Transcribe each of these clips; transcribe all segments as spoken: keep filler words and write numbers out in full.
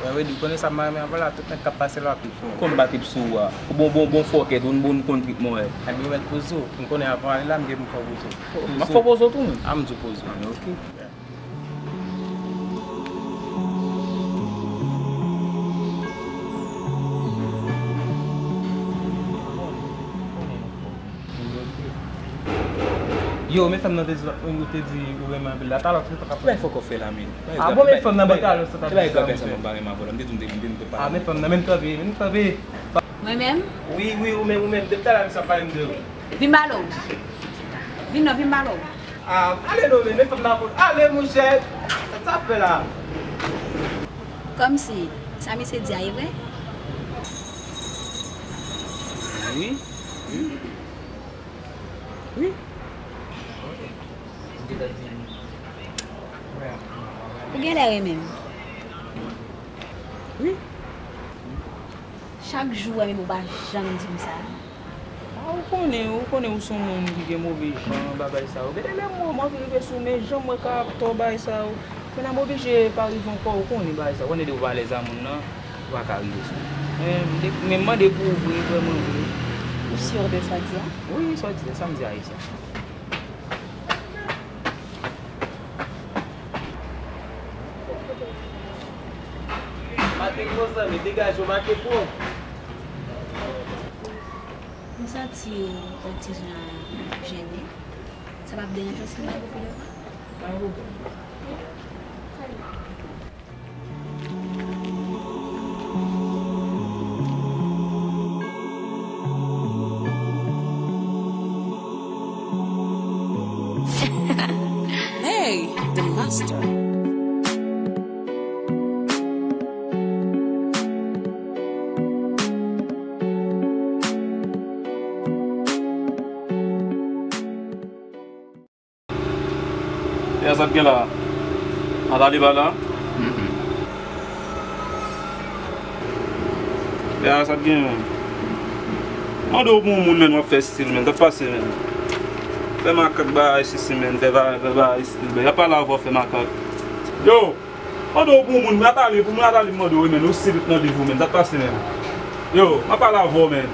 Sa vle di, ou konnen sa m pa renmen avè w la, tout nèg k ap pase la, w ap trip sou mwen. Kòman m pa trip sou ou a? Ou bon, bon, bon fòkèt, ou bon, bon trip mwen. Ebyen, ou mèt poze w. M konnen avan w ale la, m gen pou fè w poze w. M ap fè w poze w tou, menm. A, m di w poze w. Ok. Yo, men fanm nan te di, ou te di ou renmen anpil la. Talè se sa k ap fè. Bay fòk ou fè la, men. Ah bon, men fanm nan, bay talè se sa k ap di sa, mesye. M pa renmen avè w la. M te di w m te, m te, m te pale. Ah, men fanm nan, men kanpe, men kanpe. Mwen menm? Wi, wi, ou menm, ou menm. Depi talè, misye ap pale m de ou. Vin m pale w. Vin non, vin m pale w. Ah, ale non, men, men fanm nan, ale, monchè. Sa ap fè la? Kòmsi, sa misye di a, e vre? Wi. Wi. Ou genlè renmen m. Wi. Chak jou w renmen m, ou pa janm di m sa. Ah, ou konnen, ou konnen ou se yon moun ki gen move jan, bagay sa yo. Gade lè mwen, mwen vin rive sou men, jan mwen ka ap tò bagay sa yo. Men m oblije pa rive ankò, ou konnen bagay sa. Ou konnen depi w pa alèz a moun nan, ou pa ka rive sou mwen. Men, men m mande pou ou vre, vrèman vre. Ou si de sa w di a? Wi, sa w di a, sa m di a, e sa. Maten, gwo zanmi, degaje w, make pon. M santi w ti jan jennen. Sa p ap deranje w si m ba w kou de van? Hey, the master. Pè a, sa k gen la? Nathalie pa la? Mm-mm. Pè a, sa k gen menm? Mande w pou yon moun, menm w ap fè estil, menm. Sa k pase, menm? Fè makak bagay sisi, menm. Fè bagay, fè bagay estil, menm. Y ap pale avè w, fè makak. Yo! Mande w pou yon moun, Nathalie, pou Nathalie, m mande w, wi, menm. Ou si tout nan liv ou, menm. Sa k pase, menm? Yo, m ap pale avè w, menm.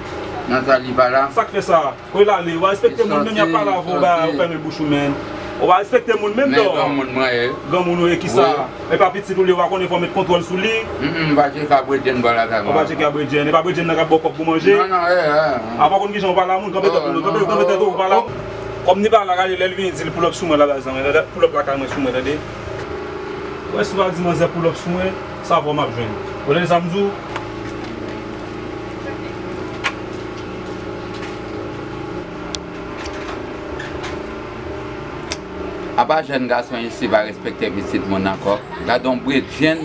Nathalie pa la? Sa k fè sa? Kote l ale? Ou pa respekte moun, menm y ap pale avè w, ba, ou fèmen bouch ou, menn. Ou pa respekte moun, menm dò. Men granmoun mwen ye. Granmoun ou ye, kisa? Wi. E pa pitit ou li, ou pa konnen fò w met kontwòl sou li. Mm, mm, m pa tcheke a Bredjenn bò lakay mwen. Ou pa tcheke a Bredjenn, e pa Bredjenn nan k ap ba w kòb pou manje. Non, non, eh, eh, eh. A pa konn kijan w pale a moun, kanpe tèt ou, kanpe, kanpe tèt ou, pale a moun. Kòm ni pa la, gade lè l vini di l pull up sou mwen la, baz, pull up lakay mwen sou mwen, tande. Wè, si w pa di manzè pull up sou mwen, sa avè w m ap jwenn. Ou tande sa m di w? Apa jèn gason isi pa respekte pitit moun ankò? Gade yon Bredjenn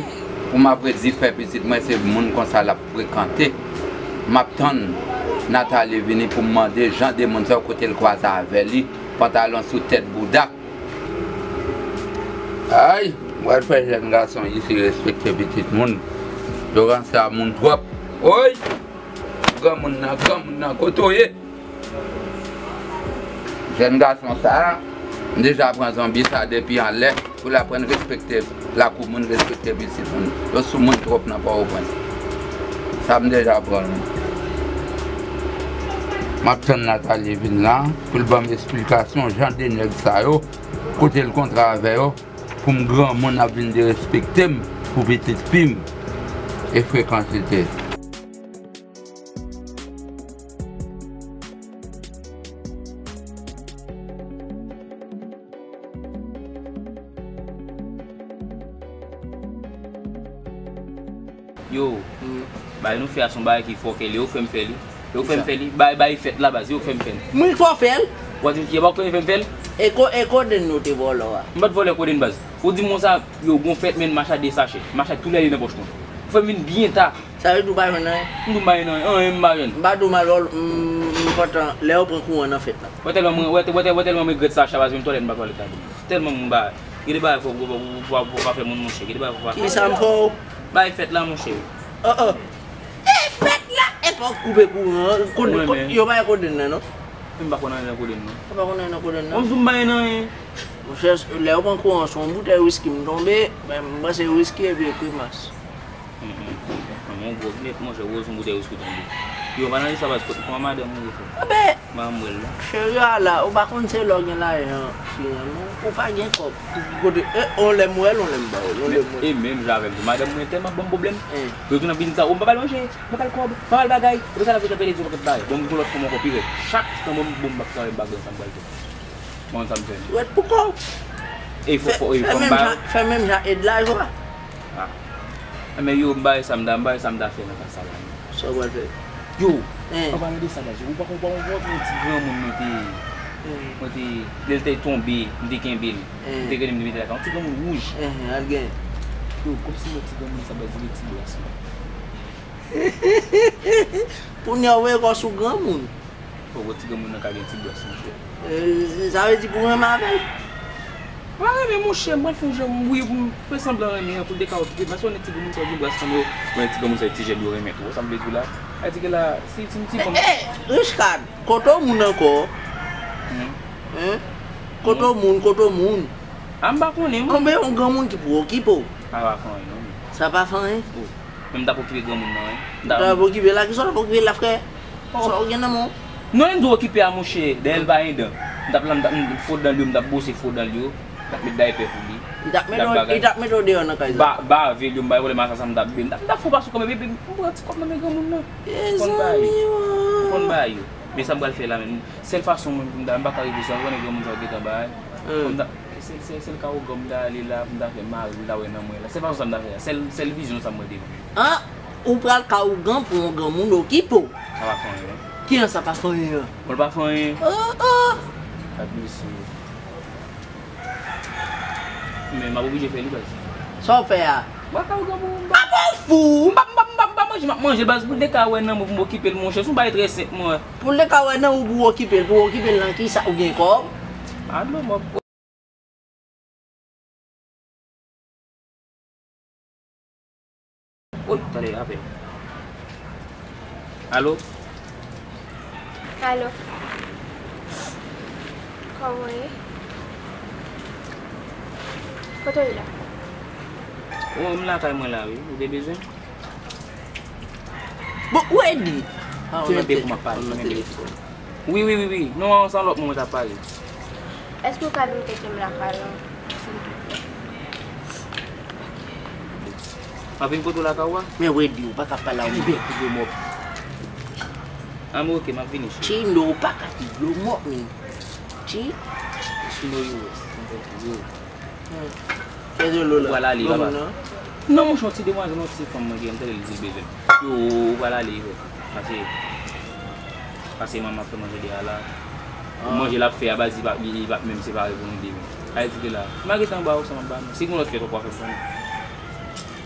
pou m ap redi fè pitit mwen, se moun konsa l ap frekante. M ap tann Nathalie vini pou m mande jan de moun sa yo kote l kwaze avè li, pantalon sou tèt bouda. Ay, m pral fè jèn gason isi respekte pitit moun. Yo ranse a moun twòp. Oy! Granmoun nan, granmoun nan, kote w ye? Jèn gason sa a, m deja pran zonbi sa depi anlè, pou l aprann respekte lakou moun, respekte pitit moun. Yo sou moun twòp nan Pòtoprens. Sa m deja pran l. M ap tann Nathalie vin la, pou l ban m esplikasyon jan de nèg sa yo, kote l kontre avè yo, pou m granmoun ap vin derespekte m pou pitit fi m e frekantite. Yo, bagay nou fè a se yon bagay ki fòkè, lè yo fè m fè li. Lè yo fè m fè li, bay, bay fèt la, baz, yo fè m fè l. Mwen fò fè l. Ou pa di m ki e pa ou fè m fè l? E ko-, e kodenn nou te vòlò a? M pa t vòlè kodenn, baz. Ou di m konsa, yo, gon fèt, men m mache ak de sachè. M mache ak tou lè li nan pòch mwen. Ou fè m vin byen ta. Sa vle di ou pa jwenn anyen? M di w m pa jwenn anyen, anyen m pa jwenn. M pa di w m al vòlò, m, m kontan lè yo pran kouran nan fèt la. Wè tèlman mwen, wè, wè, wè tèlman mwen regrèt sachè, baz, menm twalèt m pa twalèt la. Tèlman mwen ba. Gen de bagay fò w pa fè moun, monchè. Gen de bagay fò w pa fè. Kisa m fè w? Bay fèt la, monchè. Oh, oh. E fèt la, e pa w koupe kouran an. Konnen, yo pa gen kodenn nan, non? M pa konn anyen nan kodenn, non. Ou pa konn anyen nan kodenn nan? Bon, m di w m pa gen anyen. Monchè, lè yo pran kouran sou yon boutèy wiski m tonbe, men m panse wiski epi ekri mas. Yon gwo nèt, monchè, Rose, yon boutèy wiski tonbe. Yo, pa nan lè sa, baz, kot, kòman madanm ou ye, frè? Anben, manman m wè l la. Cheri a la, ou pa konn se lè w gen lajan, fi an, non. Ou pa gen kòb. Kote, e, on lè m wè l, on lè m ba w l, on lè m wè l. E menm jan avè m tou, madanm mwen tèlman ban m pwoblèm. Yo tounen ap vin di sa, o, m pa ba l manje, m pa ba l kòb, m pa ba l bagay. Epi sa l ap vin ap pede di w pakèt bagay. Bon, m gen lòt fanm ankò pi rèd. Chak tan bon, bon, m ap travay, m pa gen sa m pral fè. Mwen, sa m fè. Rèd pou kò w. E fò, fò, e fò m ba yo. Fè menm jan, fè menm jan Edlaj la. Ah. Enben, yo, m ba yo sa m ta, m ba yo sa m ta fè nan ka sa la. Sa w pral fè? Yo, an palan de sa, baz, ou pa konprann, ou konprann yon ti granmoun mwen te, mwen te, lè l te tonbe, m te kenbe l. M te rele m, m te mete l atè. Yon ti granmoun wouj. Al gen. Yo, kòmsi yon ti granmoun sa, baz, li ti bras mwen. Kounye a, ou wè kò sou granmoun. Fò gwo ti granmoun nan ka gen ti bras, monchè. E, sa vle di pou renmen avè l? Pa renmen, monchè, mwen fè jan, wi, pou m fè sanblan renmen an, pou l te ka okipe m. Paske yon ti granmoun sa gen bras tanmen, yon ti granmoun sa ti jèn yo renmen tou. Sa m vle di w la? Sa vle di ke la, si, si yon ti fanm. E, e, Richcard, kote w moun ankò? Hen? Kote w moun, kote w moun? A, m pa konnen, mwen. Konbyen yon granmoun ki pou okipe w? A, pa fè anyen, non. Sa pa fè anyen? Men m t ap okipe granmoun nan, wi. M t ap okipe l, a kisa w t ap okipe l la, frè? Sa w gen nan men w? Non, lè m di w okipe a, monchè, dèyè l pa gen dan. M t ap la, m t ap fo dan l yo, m t ap bwose fo dan l yo, m t ap met daypè pou li. Li t ap mete w, li t ap mete w deyò nan kay sa. Ba, bave l yo, m bay pwoblèm a sa, sa m t ap bay. M t ap, m t ap fon pa sou kò m, epi m pran ti kòb nan men granmoun nan. M konn bay yo. M konn bay yo. Men sa m pral fè la menm. Sèl fason mwen pou m ta, m pa ka rive sa, ou konnen granmoun sa yo gentan bay. Fò m ta, sèl, sèl, sèl ka ougan m ta ale la, pou m ta fè mari m ta wè nan mwen la. Sèl fason sa m ta fè a. Sèl, sèl vizyon sa mwen te gen. An, ou pral ka ougan pou yon granmoun okipe w. Sa pa fè anyen, non. Kijan sa pa fè anyen an? Bon, l pa fè anyen. Oh, oh. Gad mesye. Men m ap oblije fè li, baz. Sa w fè a? M pa ka ougan pou m pa. Apa w fou? M pa, m pa, m pa, m pa manje, m ap manje, baz, pou l te ka wè nan mwen pou m okipe l, monchè. Se yon bagay trè senp, mwen. Pou l te ka wè nan ou pou w okipe l, pou w okipe l nan kisa? Ou gen kòb? Alo, m ap. Oh, tande, apèl. Alo? Alo? Kòman w ye? Kote w ye la? Oh, m lakay mwen la, wi. Ou te bezwen? Bon, ou edi. Tande pou m ap pale, tande. Wi, wi, wi, wi. Non, se yon lòt moun mwen t ap pale. Èske w ka vin kote m lakay la, silvouplè? M ap vin kote w lakay ou a? Men ou edi, ou pa ka pale a yon bèk. Koupe mòp. A, men oke, m ap vini, cheri. Chino, ou pa ka di dlo mòp, men. Chi? Chino, yo. Yo. Ou pral ale, papa. Non, monchè, yon ti demwazèl, yon ti fanm mwen gen, m tande li di l bezwen m. Yo, ou pral ale, frè. Pase, pase manman fè manje deyò la. Pou manje l ap fè a, baz, li pa, li, li p ap menm separe pou nou de menm. Sa vle di ke la, m a rete anba ou, sa m ap ba nou. Si gen lòt fèt, ou pral fè m konnen.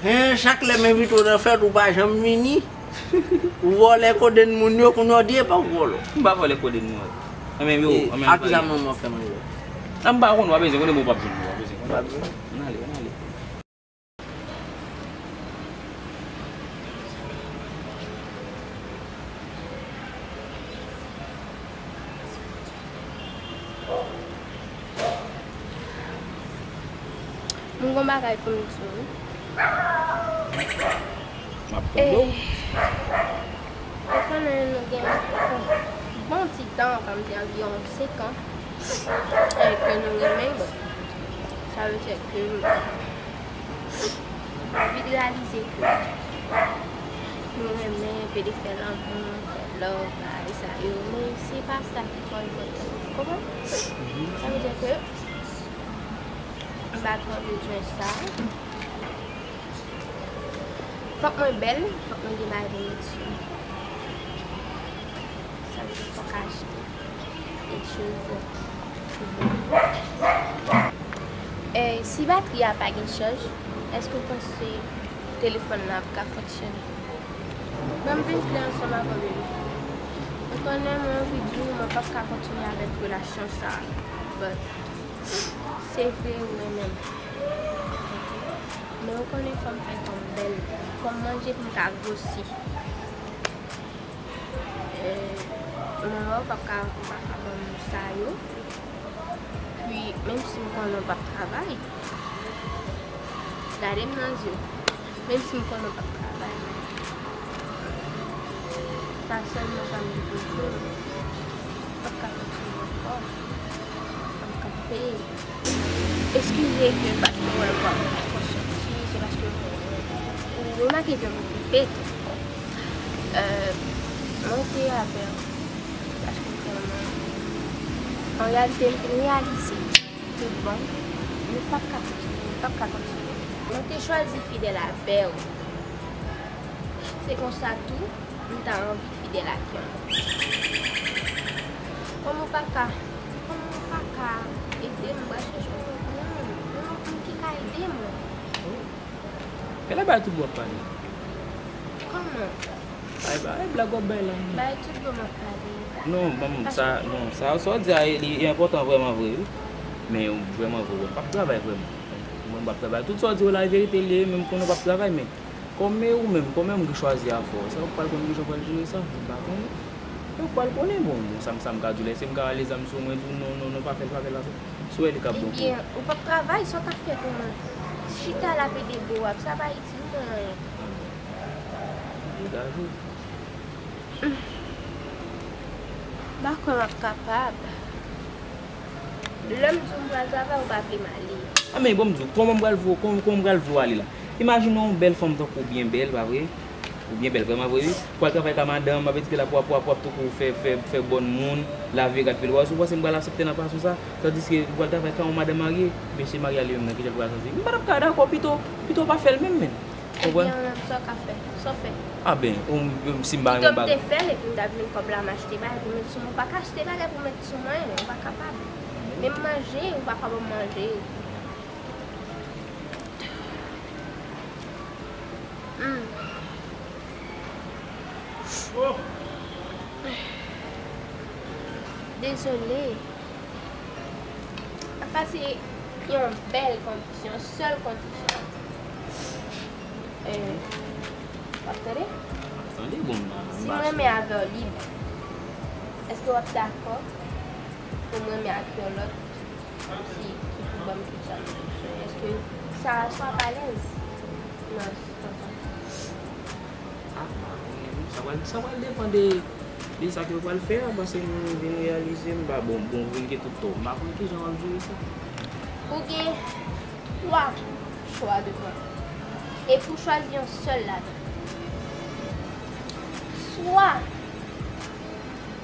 Hen, chak lè m envite w nan fèt, ou pa janm vini. Ou vòlè kodenn moun yo, kounye a w di e pa w vòlè. M pa vòlè kodenn moun. Anben, yo, anben, a kisa manman w fè manje? A, m pa konn, w ap bezwen konnen, men w p ap jwenn, w ap bezwen konnen. W ap jwenn. Ann ale, ann ale. Mwen gen yon bagay pou m di w. M ap tande w. E, ou konnen nou gen yon bon ti tan, kòm di anviwon senk an, e ke nou renmen, bon, sa vle di ke m vin reyalize ke nou renmen, pede fè lanmou, fè love, bagay sa yo, men se pa sa ki twò enpòtan, ou konprann? Sa vle di ke m pa twò bezwen sa. Fòk mwen bèl, fòk mwen gen bagay pou m di. Sa vle di fòk achte kèk choz. E si batri a pa gen chaj, èske w panse telefòn nan ap ka fonksyone? Ban m vin klè ansanm avè w, bebe. Ou konnen mwen anvi di w, mwen p ap ka kontinye avèk relasyon sa a. But, se vre, ou renmen m. Men ou konnen fò m fè kò m bèl. Fò m manje pou m ka gwosi. E, mwen wè w p ap ka, ou p ap ka ban m sa yo. Pi, menm si m konnen w p ap travay, gade m nan zye. Menm si m konnen w p ap travay, men sa sèlman sa m vle pou w. M p ap ka kontinye ankò. Fò m kanpe. Eskize ke paske w wè vwa mwen pa twò soti, se paske ou remake ke m okipe tou. Euh, mwen te avè w, se paske m te renmen w. An reyalite, m fin reyalize tout bon, nou p ap ka kontinye, nou p ap ka kontinye. Mwen te chwazi fidèl avè w. Se konsa tou, m ta anvi fidèl ak yon. Kòman w pa ka, kòman w pa ka ede m, m pral chèche yon lòt moun, yon lòt moun ki ka ede m. Genlè bay tout bon w ap pale. Kòman? Ay, bay blag w ap bay la. Bay tout bon m ap pale. Non, ban m sa, non, sa, sa w di a, li enpòtan vrèman vre, wi. Men vrèman vre, w p ap travay vrèman. Mwen, m p ap travay. Tout sa w di yo la, e verite l ye, men m konnen w p ap travay, men kòm e ou menm, kòm e ou menm ki chwazi afè w, sa w pral konn kijan w pral jere sa, m pa konnen. E ou pral konnen, bon, bon, sa m, sa m ka di w, lè se m ka rale zam sou mwen, di w non, non, non, pa fè l, pa fè l, pa fè l. Si w wè li ka bon pou ou. Ebyen, ou p ap travay, sa w ka fè pou mwen? Chita la pede bo w ap, sa pa itil mwen anyen. Degaje w. M pa kwè m ap kapab. Lè m di w m pral travay, ou pa vle m ale. A men, bon, m di w, kòman m pral voye, kòman, kòman m pral voye w ale la? Imajine w yon bèl fanm tankou w, byen bèl, pa vre? Ou byen bèl, vrèman vre, wi. Ou pral travay ka madanm, m ap etike la pou w ap, pou w ap, pou w ap tankou fè, fè, fè bòn moun, lave rad, pile bwaz. Ou panse m pral aksepte nan fason sa? Tandiske ou pral travay ka yon madanm marye, mesye marye a li menm nan, kijan l pral santi? M pa t ap ka dakò, pito, pito w pa fè l menm, menm. Konprann? Ebyen, ou menm, sa w ka fè? Sa w fè? A ben, ou, si m pa renmen bagay. Pito m te fè l, epi m t ap jwenn kòb la, m achte bagay pou met sou mwen. Ou pa ka achte bagay pou met sou mwen, ou pa kapab. Menm manje, ou pa ka ban m manje. Hmm. Dezole. Apa se yon bèl kondisyon, sèl kondisyon. Eh, w ap tande? Tande, bon, m pa, m pa. Si m renmen avè w libe, èske w ap dakò pou m renmen ak yon lòt ki, ki pou ban m tout sa m bezwen? Èske sa, sa w ap alèz? Non, se konsa. Ah, m pa konnen non. Sa pral, sa pral depann de, de sa ke w pral fè a, paske m vin reyalize m pa bon, bon, vin gen tout tò. M pa konn kijan w ap jere sa. Ou gen twa chwa devan. Epi w chwazi yon sèl ladan. Swa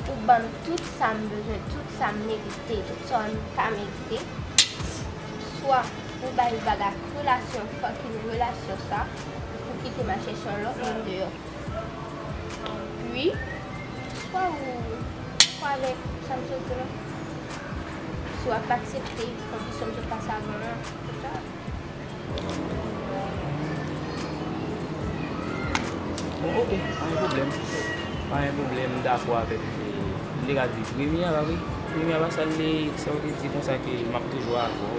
ou ban m tout sa m bezwen, tout sa m merite, tout sa m ka merite. Swa ou bay vag ak relasyon, fucking relasyon sa, ou kite m al chèche yon lòt moun deyò. Wi, swa ou dakò avèk sa m sot di w la. Si w ap aksepte kondisyon m sot pase avan an, se sa. Bon, oke, pa gen pwoblèm. Pa gen pwoblèm, m dakò avèk, eh, m te ka di premye a, pa vre? Premye a pa sa l ye, sa w te di konsa ke m ap toujou avè w,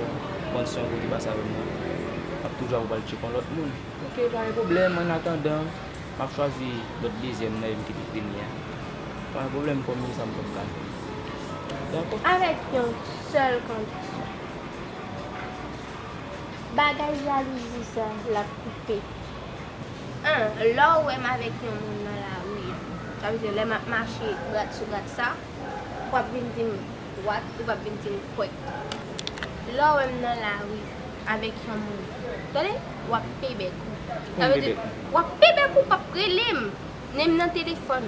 kondisyon ke w te pase avè m nan. M ap toujou avè w, pral tcheke yon lòt moun. Oke, pa gen pwoblèm, annatandan, m ap chwazi lòt dezyèm nan e m kite premye a. Pa gen pwoblèm, kòm se sa m t ap ka fè. Dakò? Avèk yon sèl kondisyon. Bagay jalouzi sa, l ap koupe. An, lè w wè m avèk yon moun nan lari a, sa vle di lè m ap mache brat sou brat sa, w ap vin di m what, ou p ap vin di m kwèk. Lè w wè m nan lari avèk yon moun, tande, w ap pe bèk ou. Sa vle di, w ap pe bèk ou, p ap rele m, men m nan telefòn.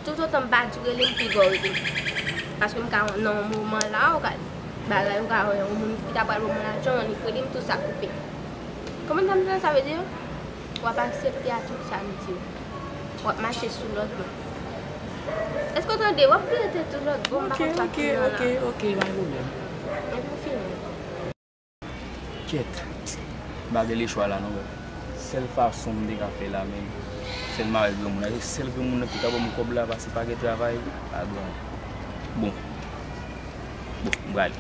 Toutotan m pa di w rele m, piga w rele m. Paske m ka nan yon moman la, ou ka, bagay, ou ka wè yon moun ki ta pral ban mwen lajan, li rele m, tout sa koupe. Konprann sa m di la? Sa vle di, w ap aksepte a tout sa m di w. W ap mache sou lòt bò. Èske w tande? W ap vire tèt ou lòt bò, m pa konn sa ki nan la. Oke, oke, oke, pa gen pwoblèm. Epi w fini. Kèt. M pa gen lechwa la non, bro. Sèl fason m te ka fè la menm, sèl m avèk granmoun nan. Se sèl granmoun nan ki ka ban m kòb la, paske pa gen travay, pa gen. Bon. Bon, m prale.